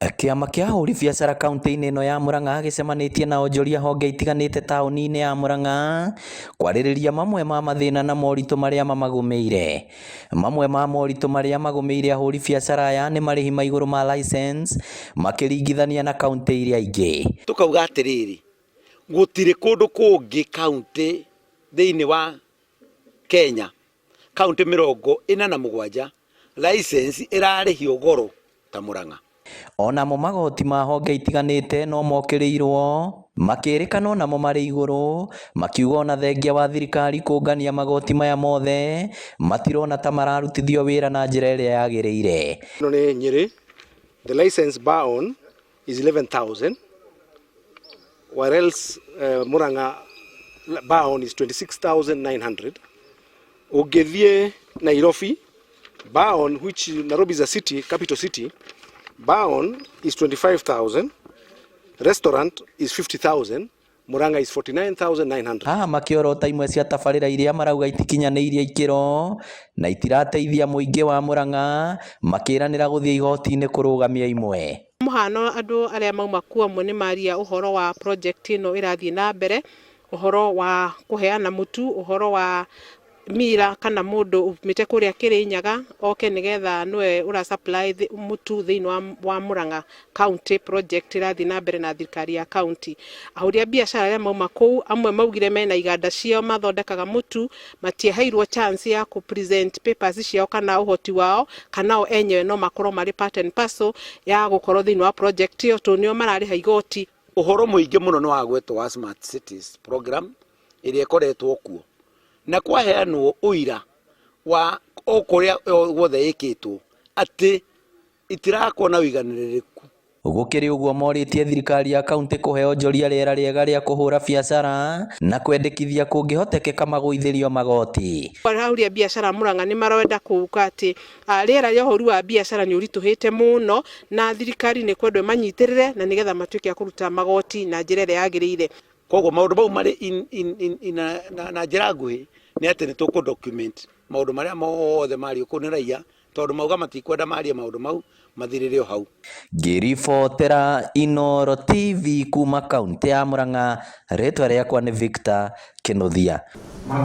Kĩama kĩa ahũri biacara kaunti-inĩ ĩno ya Murang'a gĩcemanĩtie na onjoria honge itiganĩte taũni-inĩ ya Murang'a kwarĩrĩria mamwe ma mathĩna na moritũ marĩa mamagũmĩire. Mamwe ma moritũ marĩa magũmĩire ahũri biacara aya nĩ marĩhi ma igũrũ ma license makĩringithania na kaunti iria ingĩ. Tũkauga atĩrĩrĩ, gũtirĩ kũndũ kũngĩ kaunti thĩinĩ wa Kenya, kaunti 47, license ĩrarĩhio goro ta Murang'a. Onamo magoti ma honge itiganĩte no mokĩrĩirwo makĩrĩkana onamo marĩ igũrũ, makiuga ona thengia wa thirikari kũngania magoti maya mothe matirona ta mararutithio wĩra na njĩra ĩrĩa yagĩrĩire. Ĩno nĩ Nyĩrĩ, the license bar on is 11,000, whereas Murang'a bar on is 26,900. Ũngĩthiĩ Nairobi, bar on, which Nairobi is a city, capital city, bar on is 25,000, restaurant is 50,000, Murang'a is 49,900. Haha makĩorota imwe cia tabarĩra iria marauga itikinyanĩirie ikĩro na itirateithia mũingĩ wa Murang'a, makĩranĩra gũthiĩ igoti-inĩ kũrũgamia imwe. Mũhano, andũ arĩa mauma kuo amwe nĩ maria ũhoro wa project ĩno ĩrathiĩ na mbere, ũhoro wa kũheana mũtu, ũhoro wa mira kana mũndũ umĩte kũrĩa Kĩrĩnyaga oke nĩgetha nĩwe ũra supply mũtu thĩinĩ wa Murang'a County, project ĩrathiĩ na mbere na thirikari ya county. Ahũri a biacara arĩa mauma kũu amwe maugire mena iganda ciao mathondekaga mũtu, matiaheirwo chance ya kũ present papers ciao kana ũhoti wao kana o enyewe no makorwo marĩ part and parcel ya gũkorwo thĩinĩ wa project ĩyo tondũ nĩo mararĩha igoti. Ũhoro mũingĩ mũno nĩ wagwetwo wa Smart Cities program ĩrĩa ĩkoretwo kuo na kwaheanwo ũira wa o kũrĩa guothe ĩkĩtwo atĩ itirakorwo na ũiganĩrĩrĩku. Gũkĩrĩ ũguo, morĩtie thirikari ya kaunti kũhe onjoria rĩera rĩega rĩa kũhũra biacara na kwendekithia kũngĩhotekeka magũithĩrio magoti. Ahũri a biacara Murang'a nĩ marenda kuga atĩ rĩera rĩa ũhũri wa biacara nĩ ũritũhĩte mũno na thirikari nĩ kwendwo ĩmanyitĩrĩre na nĩgetha matuĩke a kũruta magoti na njĩra ĩrĩa yagĩrĩire. Koguo maũndũ mau marĩ in, na njĩra nguhĩ nĩ atĩ nĩ tũkũ document maũndũ marĩa mothe mario kũu nĩ raia, tondũ mauga matikwenda marie maũndũ mau mathirĩre o hau. Ngĩribotera Inooro TV kuma kaunti ya Murang'a, rĩtwa rĩakwa nĩ Victor Kĩnuthia.